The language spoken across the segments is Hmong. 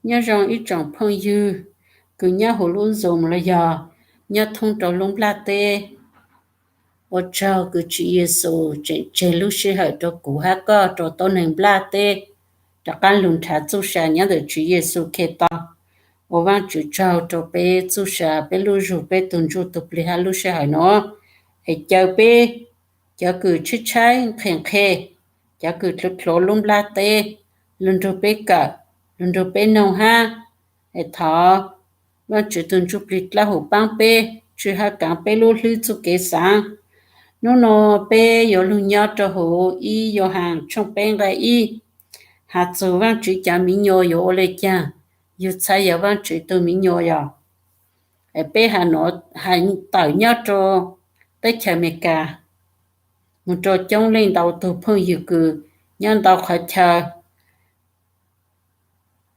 Nyob zoo ib tsoom phooj ywg kws nyob huv lub Zoom los yog nyob thoob rau lub nplaj teb. Ua tsaug kws Tswv Yexus tseem tseg lub sij hawm rau kuv hab koj rau tuab neeg nplaj teb rov qaab lug nrhav txuj sa nyob ntawm Tswv Yexus Khetos. Ua Vaajtswv tsaug rau peb txuj sa, peb lub zug, peb tug ntsuj tug plig hab lub sij hawm nuav, es caw peb cov kws tshaib tshaib nqhis nqhis, cov kws dluav dluav lub nplaj teb, lug nrug peb kawm, lug nrug peb noog hab. Es thov Vaajtswv tug ntsuj plig dlawb huv paab peb, tswj hab kaav peb lub hlwb txuj kev xaav. Nub nua peb yuav lug nyob rau huv ib Yauhas tshooj peb nqai ib, has txug Vaajtswv cov miv nyuas yuav ua le caag, yug txhaj yog Vaajtswv tug miv nyuas yog. Peb has nuav has tawm nyob rau teb chaws Amelikas moog rau coob leej ntau tug phooj ywg kws nyob ntau qhov chaw.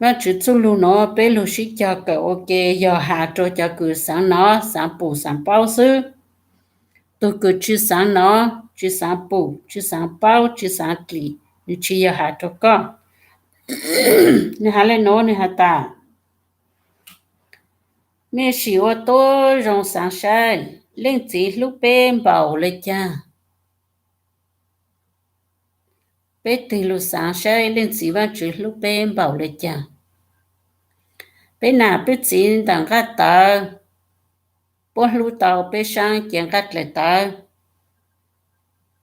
Vaajtswv txuj lug nuav peb lug sib cog kawm ua ke yog has rau cov kws xaav nov, xaav pum, xaav paub xwb. Tug kws tsi xaav nov, tsi xaav pum, tsi xaav paub, tsi xaav dlim, nwg tsi yog has rau koj. Nwg has le nuav, nwg has tas, mej sim ua tuab zoo xaav saib, Leej Txiv hlub peb npaum le caag? Peb tig lug xaav saib Leej Txiv Vaajtswv hlub peb npaum le caag. Peb nam peb txiv ntawm nqaj tawv, puab hlub tau peb saab cev nqaj dlaim tawv,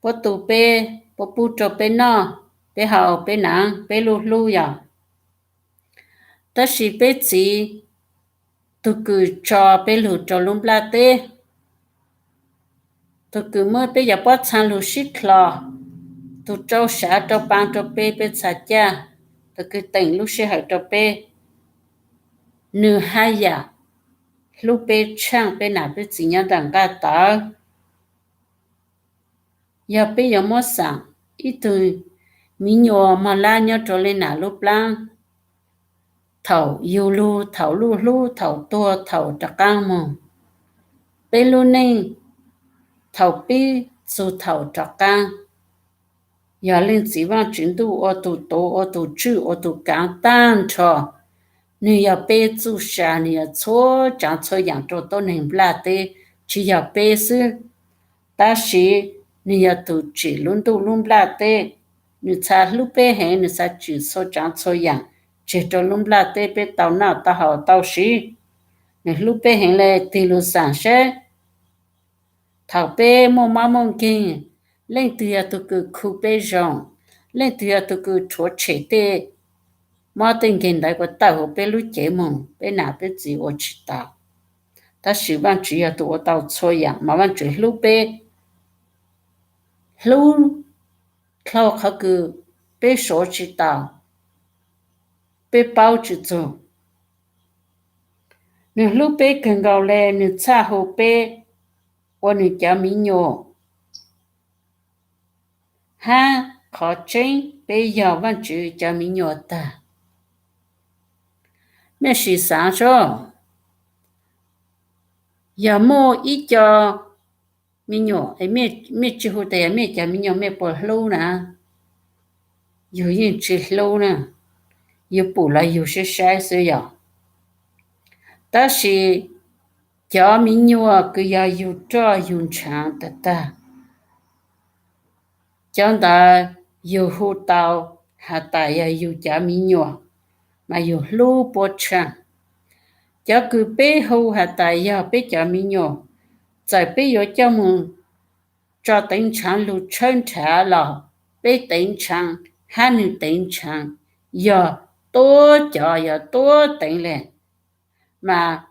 puab tu peb, puab pub rau peb noj, peb haus, peb naav, peb luj hlub yog. Tab sis peb txiv, tug kws tso peb lug rau lub nplaj teb, tug kws muab peb cov pob txha lug sib dlho, tug rau sav rau paa rau peb, peb txhaj caj, tug kws teem lub sij hawm rau peb, nwg haj yam hlub peb tshaaj peb nam peb txiv nyob ntawm nqaj tawv. Yog peb yuav muab xaam ib tug miv nyuas mog lab nyob rau le nam lub plaab, thaum yug lug, thaum luj hlub, thaum tuag, thaum rov qaab moog, peb lub neej thaum pib txug thaum rov qaab, yog Leej Txiv Vaajtswv Ntuj ua tug tuv, ua tug tswj, ua tug kaav taag nrho. Nwg yog peb txuj sa, nwg yog txhua tsaav txhua yaam rau tuab neeg nplaj teb, tsi yog peb xwb, tab sis nwg yog tug tsim lub ntuj lub nplaj teb. Nwg txhaj hlub peb heev, nwg txhaj tsim txhua tsaav txhua yaam tseg rau lub nplaj teb peb tau noj tau haus tau siv. Nwg hlub peb heev le, tig lug xaam seb, thaum peb muaj mob muaj nkeeg, leej twg yog tug kws khu peb zoo? Leej twg yog tug kws rhuav tshem tej mob tej nkeeg ntawd kuas tawm huv peb lub cev moog? Peb nam peb txiv ua tsi tau. Tab sis Vaajtswv yog tug ua tau txhua yaam, mas Vaajtswv hlub peb, hlub dlhau qhov kws peb suav tsi tau, peb paub tsi txug. Nwg hlub peb kawg nkaus le, nwg txhaj hu peb ua nwg cov miv nyuas. Hab qhov tseeb peb yog Vaajtswv cov miv nyuas tag. Mej sim xaav seb, yog muaj ib co miv nyuas, mej tsi hu tas yog mej cov miv nyuas, mej puas hlub na? Yug yeej tsi hlub na, yug pum los yug saib saib xwb yog. Tab sis cov miv nyuas kws yog yug roj yug ntshaav tag tag, cov ntawd yug hu tau has tas yog yug cov miv nyuas, mas yug hlub puab tshaaj. Cov kws peb hu has tas yog peb cov miv nyuas, txawm peb yuav coj moog tso teev ntshaav lug tshawb nrhav los, peb teev ntshaav hab nwg teev ntshaav yog tuab cov, yog tuab teev le, mas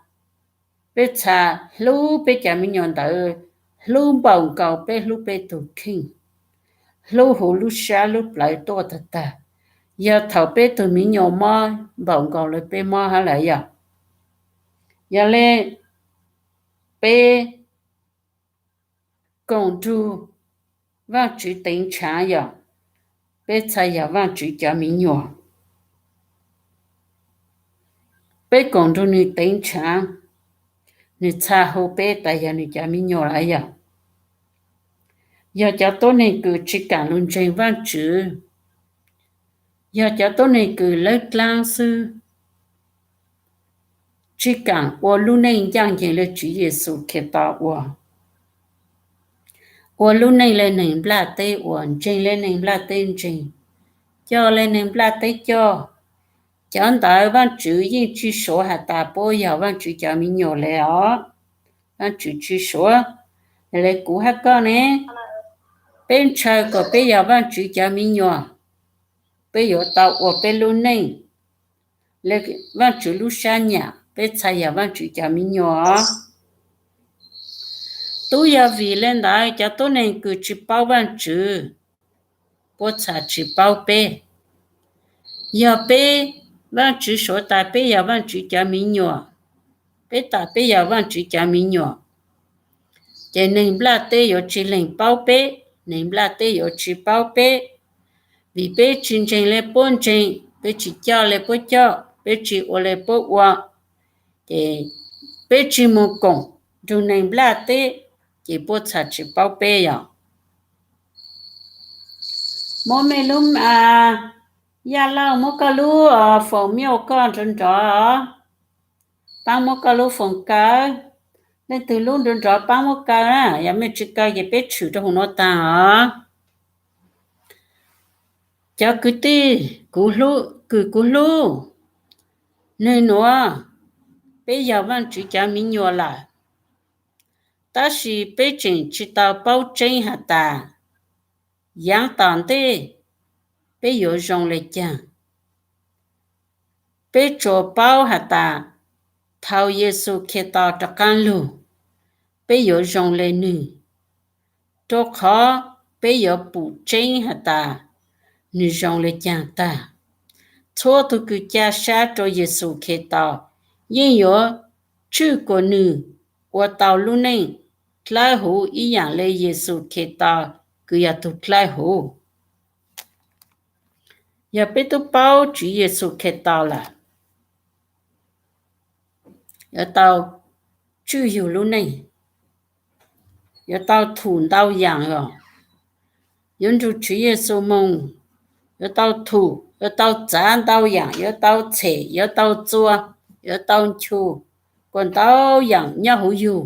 peb txhaj hlub peb cov miv nyuas ntawd hlub npaum nkaus peb hlub peb tug kheej, hlub huv lub sab lub plawv tuaj tag tag. Yog thaum peb tug miv nyuas mob npaum nkaus le peb mob hab lawm yog. Yog le peb koom nrug Vaajtswv teev ntshaav yog, peb txhaj yog Vaajtswv cov miv nyuas. Peb koom nrug nwg teev ntshaav, nwg txhaj hu peb tas yog nwg cov miv nyuas lawm yog. Yog cov tuab neeg kws tsi kaam lug ntseeg Vaajtswv, yog cov tuab neeg kws lawb dlaab xwb, tsis kam ua lub neej ncaj ncees li Tswv Yexus Khetos ua, ua lub neej li neeg nplaj teb ua, ntseeg li neeg nplaj teb ntseeg, coj li neeg nplaj teb coj. Cov ntawd Vaajtswv yeej tsis suav has tas puab yog Vaajtswv cov me nyuam le os. Vaajtswv tsis suav. Le kuv hab koj ne, peb ntshaw kom peb yog Vaajtswv cov me nyuam, peb yuav tau ua peb lub neej le Vaajtswv lub sab nyam, peb txhad yog Vaajtswv cov me nyuam. Tub yog vim le ntawd cov tuab neeg kws tsis paub Vaajtswv, puab txhad tsis paub peb. Yog peb, Vaajtswv suav tas peb yog Vaajtswv cov me nyuam, peb tas peb yog Vaajtswv cov me nyuam, ces neeg nplaj teb yuav tsis lees paub peb, neeg nplaj teb yuav tsis paub peb, vim peb tsis ntseeg le puab ntseeg, peb tsis coj le puab coj, peb tsis ua le puab ua, ces peb tsis mus koom nrug neeg nplaj teb, ces puab txhad tsis paub peb yog. Muab mej lub, Yaj Lauj, muab koj lub foom mej ua koj nrov nrov, paab muab koj lub foom kaw. Leej twg lub nrov nrov paab muab kaw na, yog mej tsis kaw ces peb tshwm rua huv nuav taag os. Cov kwv tij, kws kuv hlub, nwg nuav, peb yog Vaajtswv cov me nyuam lawm, tab sis peb tseem tsis tau paub tseeb has tas yaav tom ntej peb yuav zoo le caag. Peb tsuas paub has tas thaus Yexus Khetos rov qaab lug, peb yuav zoo le nwg, rua qhov peb yuav pum tseeb has tas nwg zoo le caag tag. Txhua tug kws ca sab rua Yexus Khetos yeej yuav tswj kuas nwg ua tau lub neej dlawb huv ib yaam le Yexus Khetos kws yog tug dlawb huv. Yog peb tub paub Tswv Yexus Khetos lawm, yuav tau tswj yug lub neej, yuav tau thum ntau yaam os. Yuav nrug Tswv Yexus moog, yuav tau thum, yuav tau txav ntau yaam, yuav tau tshem, yuav tau txua, yuav tau nchu, kuas ntau yaam nyob huv yug.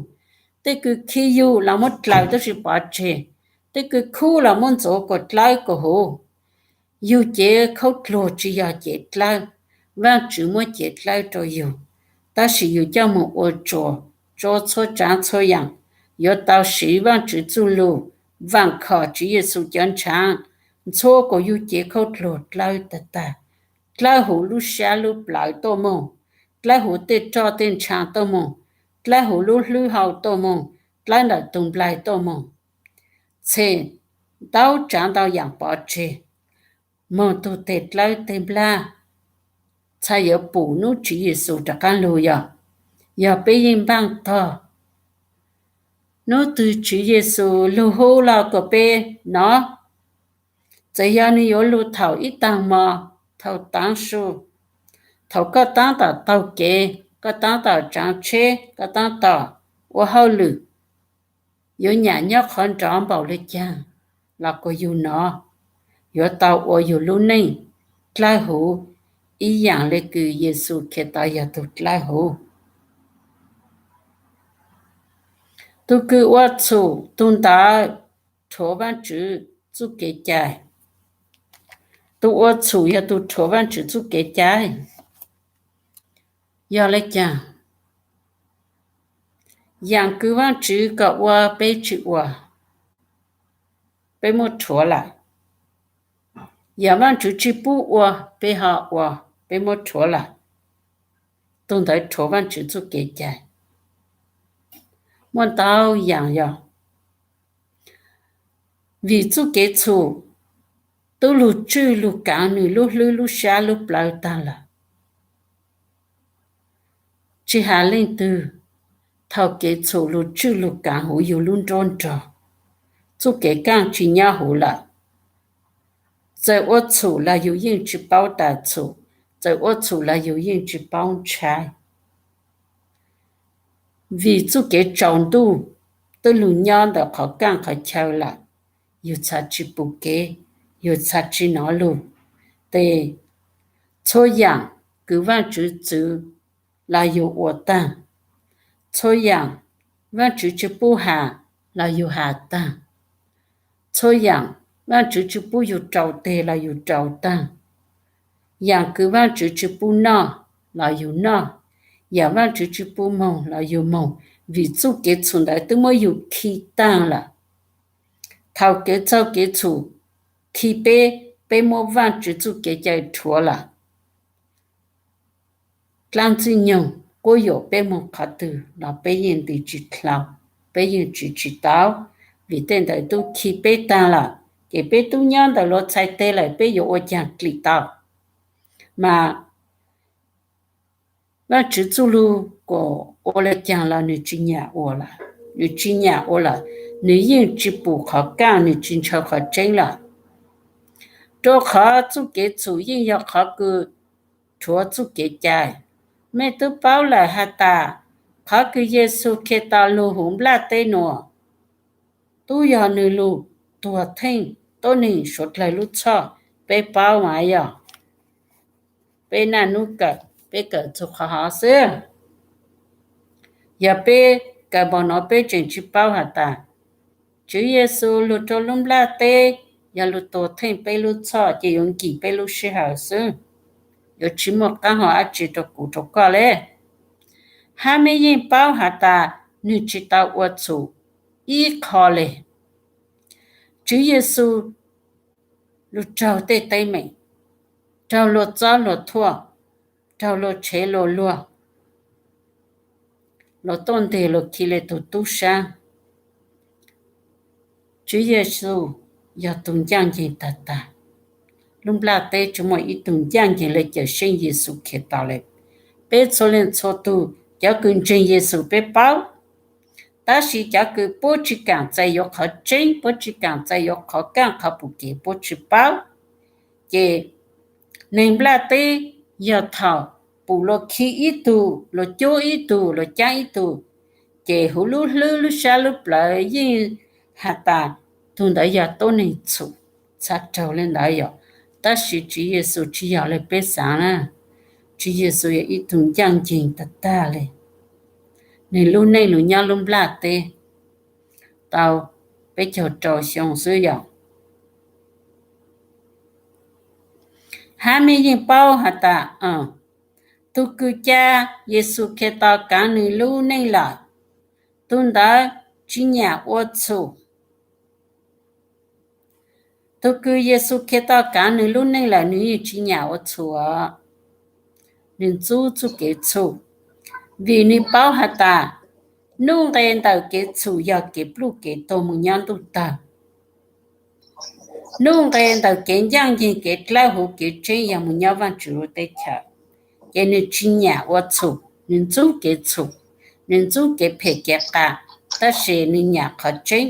Tej kws khi yug los muab dlaws tab sis pov tseg, tej kws khub los muab ntxuav kuas dlawb kuas huv. Yug cev khaub dluag tsis yog cev dlawb, Vaajtswv muab cev dlawb rua yug, tab sis yug coj moog ua tsuas, tsuas txhua tsaav txhua yaam, yuav tau siv Vaajtswv txuj lug, vaam khom Tswv Yexus cov ntshaav, ntxhua kuas yug cev khaub dluag dlawb tag tag, dlawb huv lub sab lub plawv tuaj moog, dlawb huv tej roj tej ntshaav tuaj moog, dlawb huv lub hlwb hau tuaj moog, dlawb ntawm tug nplaig tuaj moog, tshem ntau tsaav ntau yaam pov tseg, moog tug teg dlawb teg nplaj, txhaj yuav pum nub Tswv Yexus rov qaab lug yog. Yog peb yeej npaaj tog nub twg Tswv Yexus lug hu los kuas peb nov. Txawm yog nwg yuav lug thaum ib taag mo, thaum taav su, thaum koj taab tom taug kev, koj taab tom tsaav tsheb, koj taab tom ua hauj lwm, yuav nyam nyob qhov nrov npaum le caag los kuas yug nov, yuav tau ua yug lub neej dlawb huv ib yaam le kws Yexus Khetos yog tug dlawb huv. Tug kws ua txhum tug ntawd rhuav Vaajtswv txuj kev cai. Tug ua txhum yog tug rhuav Vaajtswv txuj kev cai. Yog le caag? Yaam kws Vaajtswv kom ua peb tsis ua, peb muab rhuav lawm. Yaam Vaajtswv tsis pub ua, peb ho ua, peb muab rhuav lawm. Tug ntawd rhuav Vaajtswv txuj kev cai. Muaj ntau yaam yog vim txuj kev txhum tub lug tswj lug kaav nwg lub hlwb lub sab lub plawv taag lawm. Tsis has leej twg, thaum kev txhum lug tswj lug kaav huv yug lub nruab nrog, txuj kev kaaj tsis nyob huv lawm. Txawm ua txhum los yug yeej tsis paub tas txhum, txawm ua txhum los yug yeej tsis paub ntshai. Vim txuj kev tsaus ntuj twb lug nyob ntawm qhov kaaj qhov chaw lawm, yug txhad tsis pum kev, yug txhad tsis nov lug. Tes txhua yaam kws Vaajtswv txwv los yus ua taag. Txhua yaam Vaajtswv tsi pub has los yus has taag. Txhua yaam Vaajtswv tsi pub yus rau teg los yus rau taag. Yaam kws Vaajtswv tsi pub noj los yus noj. Yaam Vaajtswv tsi pub moog los yus moog, vim txuj kev txhum ntawd twb muab yus khi taag lawm. Thaus kev txaug kev txhum khi peb, peb muab Vaajtswv txuj kev cai rhuav lawm. Dlaab ntxwg nyoog quab yuam peb moog qhov twg los peb yeej nti tsi dlhau, peb yeej tsi tsi tau, vim tej ntawd tub khi peb taag lawm. Ces peb tub nyob ntawm luag txhais teg lawm peb yuav ua caag dlim tau? Mas Vaajtswv txuj lug kuas ua le caag los nwg tsi nyam ua lawm, nwg tsi nyam ua lawm, nwg yeej tsi pum qhov kaaj, nwg tsi ntshaw qhov tseeb lawm. Rua qhov txuj kev txhum yeej yog qhov kws rhuav txuj kev cai. Mej tub paub lawm has tas, qhov kws Yexus Khetos lug huv nplaj teb nuav, tub yog nwg lug tuag theej tuab neeg suav dlawg lub txhoj, peb paub mas yog. Peb naj nub kawm, peb kawm txug qhov hov xwb. Yog peb kawm npaum nuav peb tseem tsi paub has tas, Tswv Yexus lug rua lub nplaj teb, yog lug tuag theej peb lub txhoj ces yuav nkim peb lub sij hawm xwb, yuav tsi muaj qaab hau dab tsi rua kuv rua koj le. Hab mej yeej paub has tas, nwg tsi tau ua txhum ib qho le. Tswv Yexus lug raug tej teeb meem, raug luag txob luag thuam, raug luag tshev luag luag, luag tuaj nteg luag khi le tug tub saab. Tswv Yexus yog tug ncaaj nceeg tag tag. Lub nplaj teb tsi muaj ib tug ncaaj nceeg le Cawm Seej Yexus Khetos le. Peb txhua leej txhua tug cov kws ntseeg Yexus peb paub, tab sis cov kws puab tsi kaam txais yuav qhov tseeb, puab tsi kaam txais yuav qhov kaaj qhov pum kev puab tsi paub. Ces neeg nplaj teb yog thaum pum luag khi ib tug, luag cub ib tug, luag caab ib tug, ces huv lub hlwb lub sab lub plawv yeej has tas tug ntawd yog tuab neeg txhum, txhad raug le ntawd yom. Tab sis Tswv Yexus tsi yog le peb xaav na. Tswv Yexus yog ib tug ncaaj nceeg tag tag le. Nwg lub neej lug nyob lub nplaj teb tau peb caug rau xyoo xwb yom. Hab mej yeej paub has tas, tug kws ca Yexus Khetos kaav nwg lub neej lawm, tug ntawd tsi nyam ua txhum. Tug kws Yexus Khetos kaav nwg lub neej lawm nwg yeej tsi nyam ua txhum, nwg ntxub txuj kev txhum, vim nwg paub has tas, nuj nqe ntawm kev txhum yog kev pluj kev tuag moog nyob ntuj tawg. Nuj nqe ntawm kev ncaaj nceeg kev dlawb huv kev tseeb yog moog nyob Vaajtswv lub teb chaws. Ces nwg tsi nyam ua txhum, nwg ntxub kev txhum, nwg ntxub kev phem kev qas, tab sis nwg nyam qhov tseeb,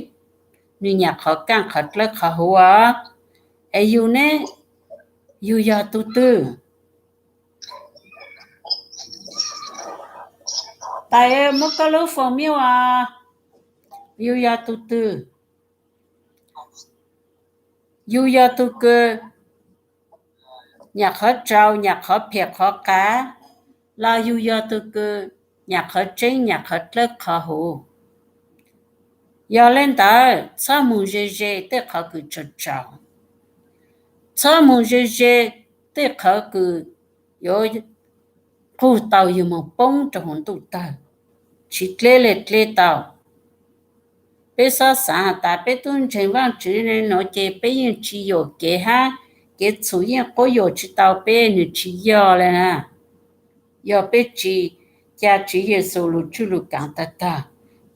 nwg nyam qhov kaaj qhov dlawb qhov huv os. Es yug ne, yug yog tug twg? Tais, muab koj lub foos mute os. Yug yog tug twg? Yug yog tug kws nyam qhov tsaus, nyam qhov phem qhov qas, los yug yog tug kws nyam qhov tseeb, nyam qhov dlawb qhov huv? Yog le ntawd, txhob moog ze ze tej qhov kws tsaus tsaus. Txhob moog ze ze tej qhov kws yuav qug tau yug moog poob rau huv ntuj tawg, tsi dleb le dleb tau. Peb xob xaav has tas peb tub ntseeg Vaajtswv le nuav ces peb yeej tsi yuam kev hab kev txhum yeej quab yuam tsi tau peb, nwg tsi yog le na. Yog peb tsi ca Tswv Yexus lug tswj lug kaav tag tag,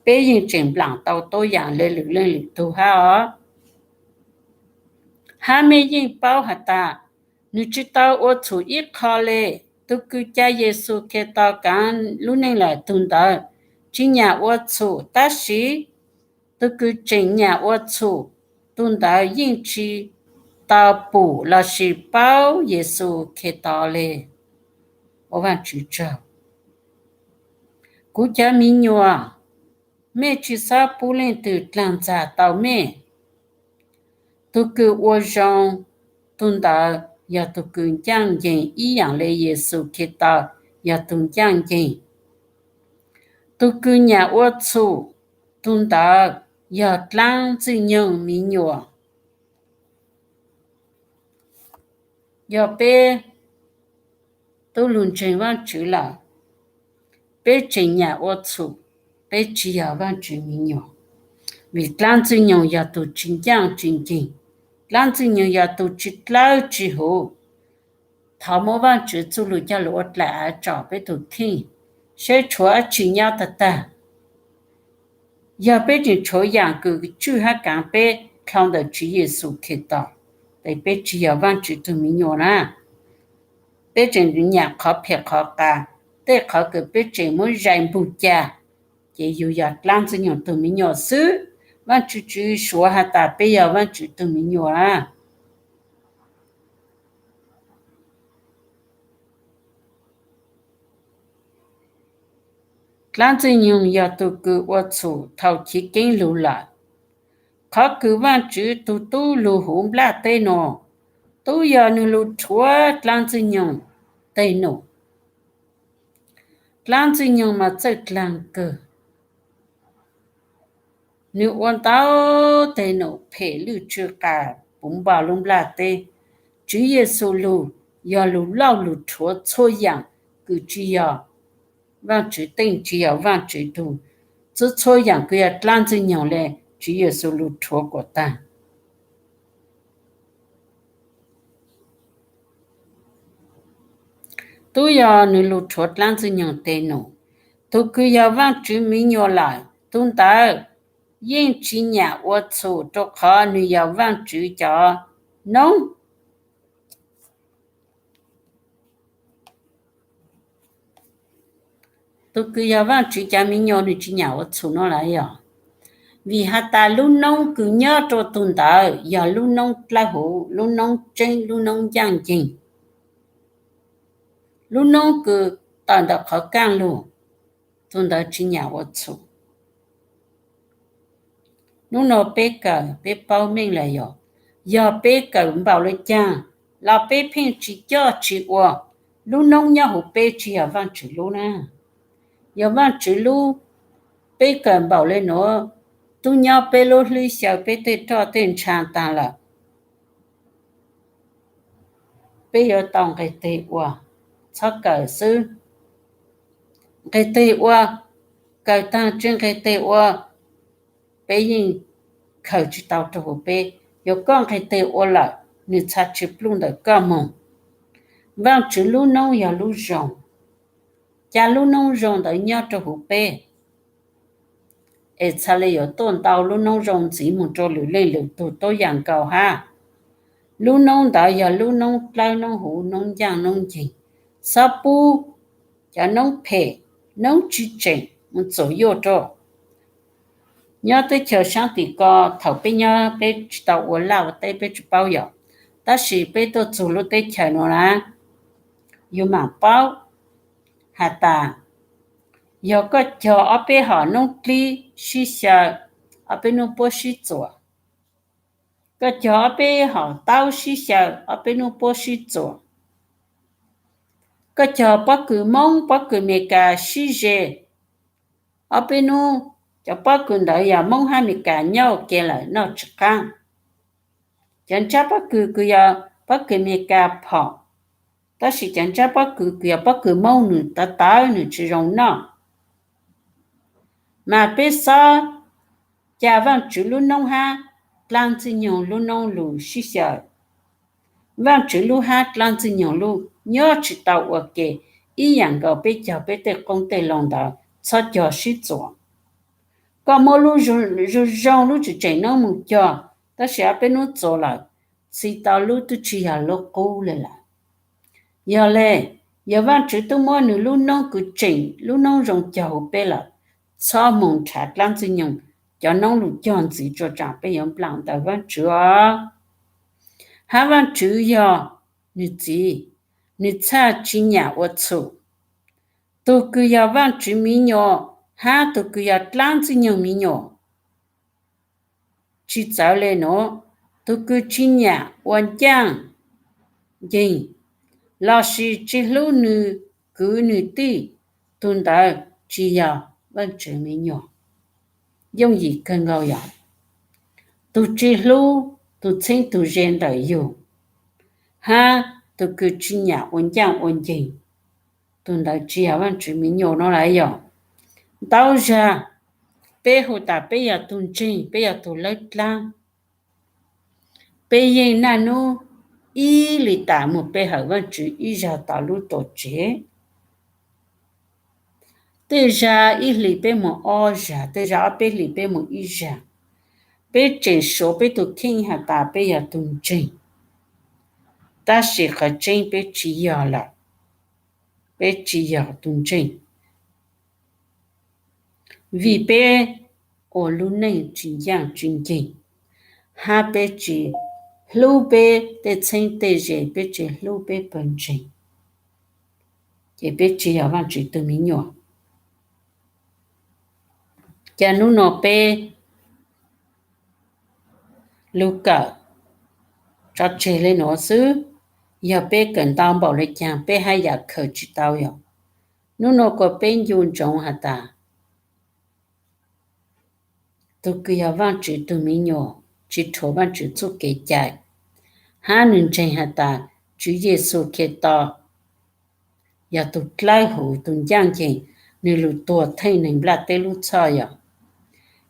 peb yeej tseem nplaam tau tuab yaam le lwm leej lwm tug hab os. Hab mej yeej paub has tas, nwg tsi tau ua txhum ib qho le. Tug kws ca Yexus Khetos kaav lub neej lawm tug ntawd tsi nyam ua txhum, tab sis tug kws tseem nyam ua txhum, tug ntawd yeej tsi tau pum lossis paub Yexus Khetos le. Ua Vaajtswv tsaug. Kuv cov miv nyuas, mej tsi xob pub leej twg dlaag ntxag tau mej. Tug kws ua zoo, tug ntawd yog tug kws ncaaj nceeg ib yaam le Yexus Khetos yog tus ncaj ncees. Tus kws nyam ua txhum, tus ntawd yog dlaab Ntxwg Nyoog me nyuam. Yog peb tub lug ntseeg Vaajtswv lawm, peb tseem nyam ua txhum, peb tsi yog Vaajtswv me nyuam. Vim dlaab Ntxwg Nyoog yog tug tsi ncaaj tsi nceeg, dlaab Ntxwg Nyoog yog tug tsi dlawb tsi huv. Thov muab Vaajtswv txuj lug coj lug ua dlaim av tsom peb tug kheej, seb tshuav dlaab tsi nyob tag tag. Yog peb tseem tshuav yaam kws tswj hab kaav peb dlhau ntawm Tswv Yexus Khetos, tes peb tsi yog Vaajtswv tug me nyuam na. Peb tseem nyam qhov phem qhov qas, tej qhov kws peb tseem muab zais npug ca, ces yug yog dlaab Ntxwg Nyoog tug me nyuam xwb. Vaajtswv tsi suav has tas peb yog Vaajtswv tug me nyuam na. Dlaab Ntxwg Nyoog yog tug kws ua txhum thaus chiv keeb lug lawm. Qhov kws Vaajtswv tug tub lug huv nplaj teb nuav, tub yog nwg lug rhuav dlaab Ntxwg Nyoog tej num. Dlaab Ntxwg Nyoog mas txawj dlaag kawg, nwg ua ntau teg num phem lwj tsw qas puv npog lub nplaj teb. Tswv Yexus lug yog lug lauj lug rhuav txhua yaam kws tsi yog Vaajtswv teej, tsi yog Vaajtswv tug, txhua txhua yaam kws yog dlaab Ntxwg Nyoog le, Tswv Yexus lug rhuav kuas taag. Tub yog nwg lug rhuav dlaab Ntxwg Nyoog tej num. Tug kws yog Vaajtswv me nyuam lawm, tug ntawd yeej tsi nyam ua txhum rua qhov nwg yog Vaajtswv cov noob. Tug kws yog Vaajtswv cov me nyuam nwg tsi nyam ua txhum no lawm yog vim has tas lub noob kws nyob rua tug ntawd yog lub noob dlawb huv, lub noob tseeb, lub noob ncaaj nceeg, lub noob kws tawm ntawm qhov kaaj lug, tug ntawd tsi nyam ua txhum. Nub nua peb kawm peb paub meej lawm yog, yog peb kawm npaum le caag los peb pheej tsi coj tsi ua, lub noob nyob huv peb tsi yog Vaajtswv lub na. Yog Vaajtswv lub, peb kawm npaum le nuav, tub nyob peb lub hlwb xyaw peb tej roj tej ntsha taag lawm, peb yuav tau nqeg teg ua, txhob kawm xwb. Nqeg teg ua, kawm taag tsi nqeg teg ua, peb yeej khaws tsi tau rua huv peb. Yog koj nqeg teg ua lawm, nwg txha tsi pluj ntawm koj moog. Vaajtswv lub noob yog lub zoo, ca lub noob zoo ntawd nyob rua huv peb, es txha le yuav tuaj ntau lub noob zoo ntxiv moog rua lwm leej lwm tug tuab yaam nkaus hab. Lub noob ntawd yog lub noob dlawb noob huv noob ncaaj noob nceeg, txhob pub cov noob phem, noob tsi tseem moog txuam yuaj rua. Nyob teb chaws saab tim ko, thaum peb nyob peb tsi tau ua laj ua teb peb tsi paub yom, tab sis peb tuaj txug lub teb chaws nuav na, yug maam paub has tas, yog koj cog ob peb hom noob dlib sib xyaw, ob peb nub puab sib txuam. Koj cog ob peb hom taub sib xyaw, ob peb nub puab sib txuam. Koj cog pob kws Moob pob kws Amelikas sib ze, ob peb nub cov pob kws ntawd yog Moob hab Amelikas nyob ua ke lawm noj tsi qaab. Cov ntsab pob kws kws yog pob kws Amelikas phom, tab sis cov ntsab pob kws kws yog pob kws Moob nwg tawv tawv nwg tsi zoo noj. Mas peb xob ca Vaajtswv lub noob hab dlaab Ntxwg Nyoog lub noob lug sib xyaw. Vaajtswv lub hab dlaab Ntxwg Nyoog lub nyob tsi tau ua ke, ib yaam nkaus peb cog peb tej qoob tej loo ntawd txhob cog sib txuam. Koj muab lub zoo zoo lub tseem tseem noob moog cog, tab sis ob peb nub txuam lawm, txi tau lub twb tsi yog lub qub le lawm. Yog le, yog Vaajtswv tub muab nwg lub noob kws tseem lub noob zoo cog huv peb lawm, txhob moog nrhav dlaab Ntxwg Nyoog cov noob lug cog ntxiv rua tsaam peb yuav nplaam ntawm Vaajtswv os. Hab Vaajtswv yog nwg txiv, nwg txhaj tsi nyam ua txhum. Tug kws yog Vaajtswv me nyuam hab tug kws yog dlaab Ntxwg Nyoog me nyuam tsi txawv le nuav. Tug kws tsi nyam ua ncaaj nceeg lossis tsi hlub nwg kwv nws tij, tus ntawd tsis yog Vajtswv me nyuam. Yooj yim kawg nkaus yog tus tsis hlub tus txheeb tus ze ntawm yus, hab tus kws tsis nyam ua ncaaj ua nceeg, tus ntawd tsis yog Vajtswv me nyuam no lawm yog. Ntau zag peb hu tas peb yog tug ntseeg, peb yog tug lawb dlaab, peb yeej naj nub ib li tas moog pe hawm Vajtswv ib zag tom lub tuam tsev. Tej zag ib hlis peb moog ob zag, tej zag ob peb hlis peb moog ib zag. Peb tseem suav peb tug kheej has tas peb yog tug ntseeg, tab sis qhov tseeb peb tsis yog lawm. Peb tsis yog tug ntseeg, vim peb ua lub neej tsis ncaaj tsis nceeg, hab peb tsis hlub peb tej txheeb tej ze, peb tsis hlub peb pawg ntseeg, ces peb tsis yog Vajtswv tug me nyuam. Ca nub nua peb lug kawm tso tseg le nuav xwb. Yog peb kawm ntau npaum le caag peb haj yam khaws tsis tau yog. Nub nua kuas peb ncu ntsoov has tas tug kws yog Vajtswv tug me nyuam tsis rhuav Vajtswv txuj kev cai, hab nwg ntseeg has tas Tswv Yexus Khetos yog tug dlawb huv tug ncaaj nceeg, nwg lug tuag theej neeg nplaj teb lub txhoj yog.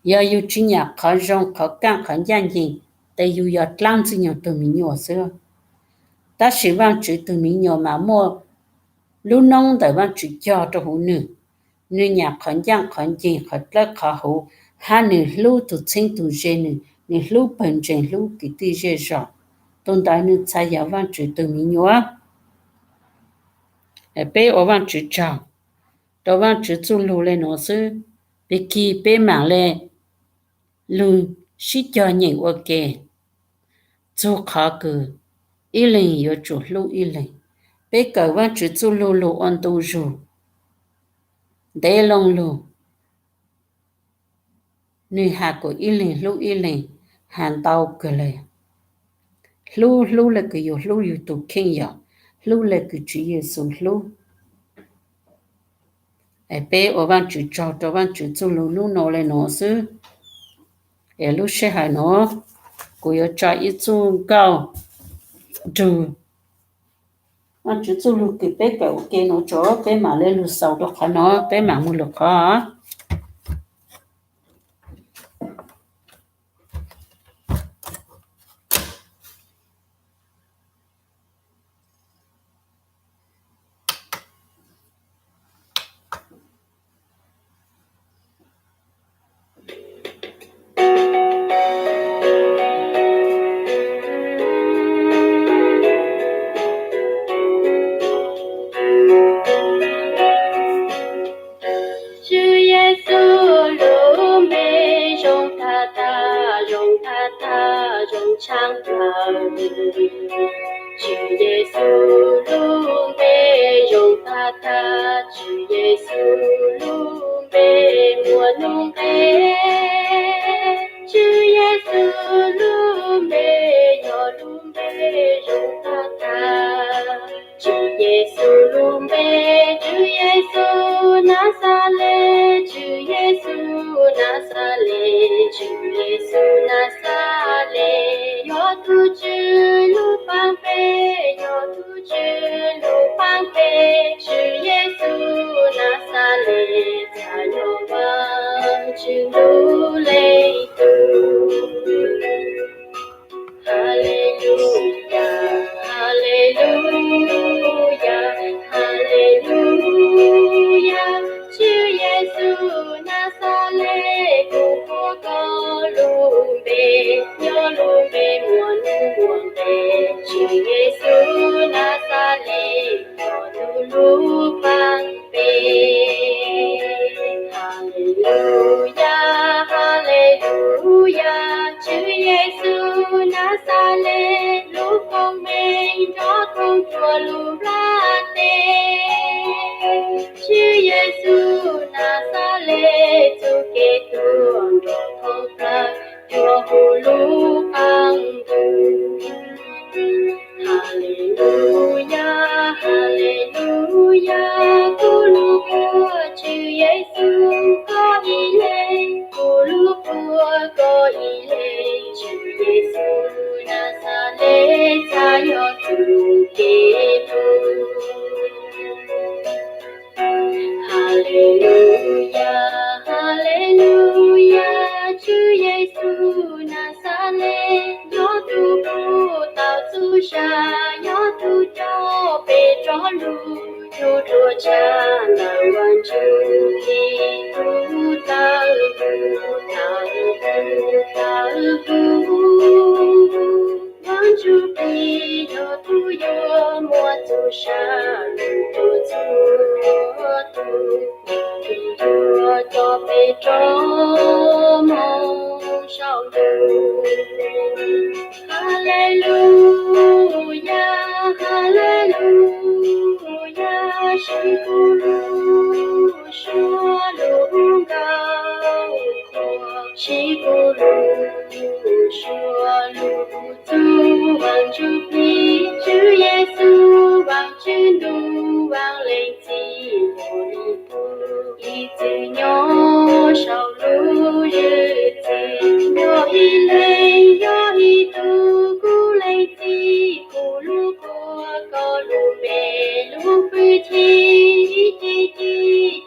Yog yug tsis nyam qhov zoo qhov kaaj qhov ncaaj nceeg, tes yug yog dlaab Ntxwg Nyoog tug me nyuam xwb. Tab sis Vajtswv tug me nyuam mas muaj lub noob ntawm Vajtswv cog rua huv nwg. Nwg nyam qhov ncaaj qhov nceeg, qhov dlawb qhov huv, hab nwg hlub tug txheeb tug ze, nwg hlub pawg ntseeg, hlub kwv tij zej zos. Tug ntawd nwg txhad yog Vajtswv tug me nyuam. Peb ua Vajtswv tsaug rua Vajtswv txuj lug le nuav xwb. Pig kig peb maam le lug sib cog nyeem ua ke, txug qhov kws ib leeg yuav tsum hlub ib leeg. Peb kawm Vajtswv txuj lug lug ua ntu zug, ntev loo lug, nwg has kuas ib leeg hlub ib leeg, has ntau kawg le. Hlub, hlub le kws yug hlub yug tug kheej yog, hlub le kws Tswv Yexus hlub. Es peb ua Vajtswv tsaug rua Vajtswv txuj lug nub nua le nuav xwb. Es lub sij hawm nuav kuv yuav tso ib txuj nkauj nrug Vajtswv txuj lug kws peb kawm ua ke nuav tso, peb maam le lug xaus rua qhov nuav, peb maam moog lug qhov. Tswv Yexus lub npe zoo tag tag, zoo tag tag, zoo tshaaj plawg. Tswv Yexus lub npe zoo tag tag, Tswv Yexus lub npe muaj lub nqe. Tswv Yexus lub npe yog lub npe zoo tag tag. Tswv Yexus lub npe, Tswv Yexus Naxales, Tswv Yexus Naxales, Tswv Yexus Naxales, yog tug Tswv lub paab peb, yog tug Tswv lub paab peb, Tswv Yexus Naxales, txhad yog Vaajtswv lub Leej Tub. Haleluyas, haleluyas, haleluyas. Tswv Yexus Naxales, kuv hu koj lub npe, yog lub npe muaj nub muaj nqe. Tswv Yexus Naxales, yog tug lub paab peb. Haleluyas, haleluyas, Tswv Yexus Naxales, lub koob meej nrov thooj rua lub nplaj teb. Tswv Yexus Naxales, txuj kev tuag nrov thooj plawg rua huv lub qaab ntuj. Haleluyas, haleluyas. yog tus kev hlub. Haleluyas, haleluyas, Tswv Yexus Naxales yog tus pub tau txhua yam, yog tus coj peb rov lug, yug dua tshav ntawm Vaajtswv Khetos tawm hum, tawm hum, tawm hum. Vaajtswv Khetos yog tus yuav muab txhua yam lug rua txhua tus, tus yuav coj peb rov moog saum ntuj. Haleluyas, haleluyas, sib kub lug suav lug nkauj qhuas, sib kub lug suav lug txug Vaajtswv Plig, Tswv Yexus Vaajtswv Ntuj, Vaaj Leej Txiv, ib txwm nyob saum lub zwm txwv, yog ib leeg, yog ib tug, kuv leej txiv, kuv lub kua, koj lub npe, lub hwj chim, ib ce ci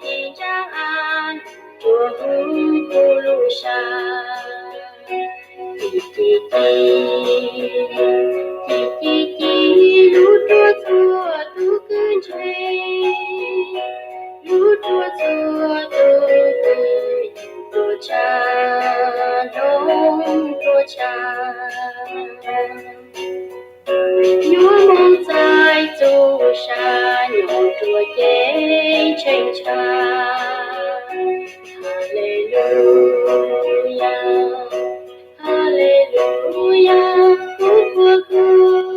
ci ntsaa a, rua huv kuv lub sab. Ci ci ci, ci ci ci, lug rua txhua tug kws ntseeg, lug rua txhua tug kws yug dua tshav, hloov dua tshav. Yuav moog txais txuj sa nyob rua ceeb tsheej tshav. Haleluyas, haleluyas, kuv puab kuv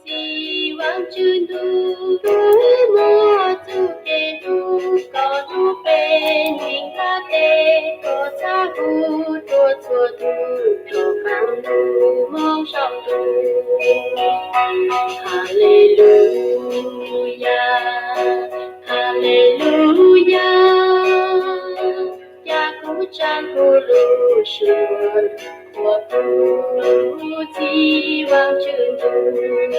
Txiv Vaajtswv Ntuj, kuv muaj txuj kev hlub, koj lub npe neeg nplaj teb, koj txhaj huv rua txhua tug rov qaab lug moog saum ntuj. Haleluyas, haleluyas, ca kuv tsaa kuv lub suab, qhuas kuv Txiv Vaajtswv Ntuj.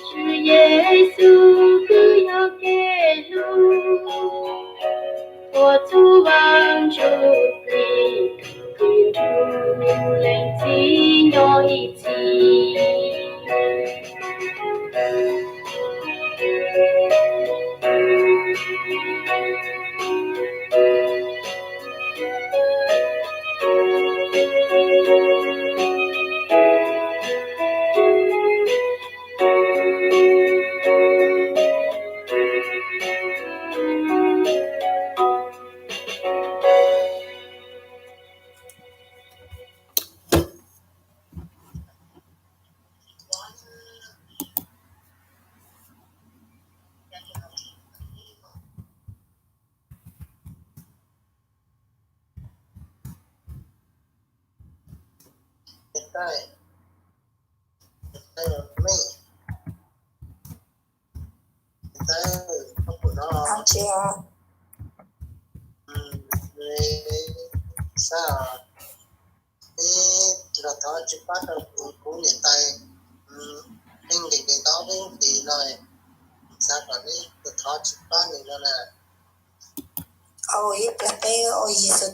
Tswv Yexus kws yog kev hlub, qhuas txug Vaajtswv Plig, kws nrug leej txiv nyob ib txhis. Xav kom neb los thov tsis pab rau kuv niam tais, neeg nkees nkees ntaub peb ub tis no, xav kom neb los thov tsis pab nws no na. Ua ib pliag peb ua Yexus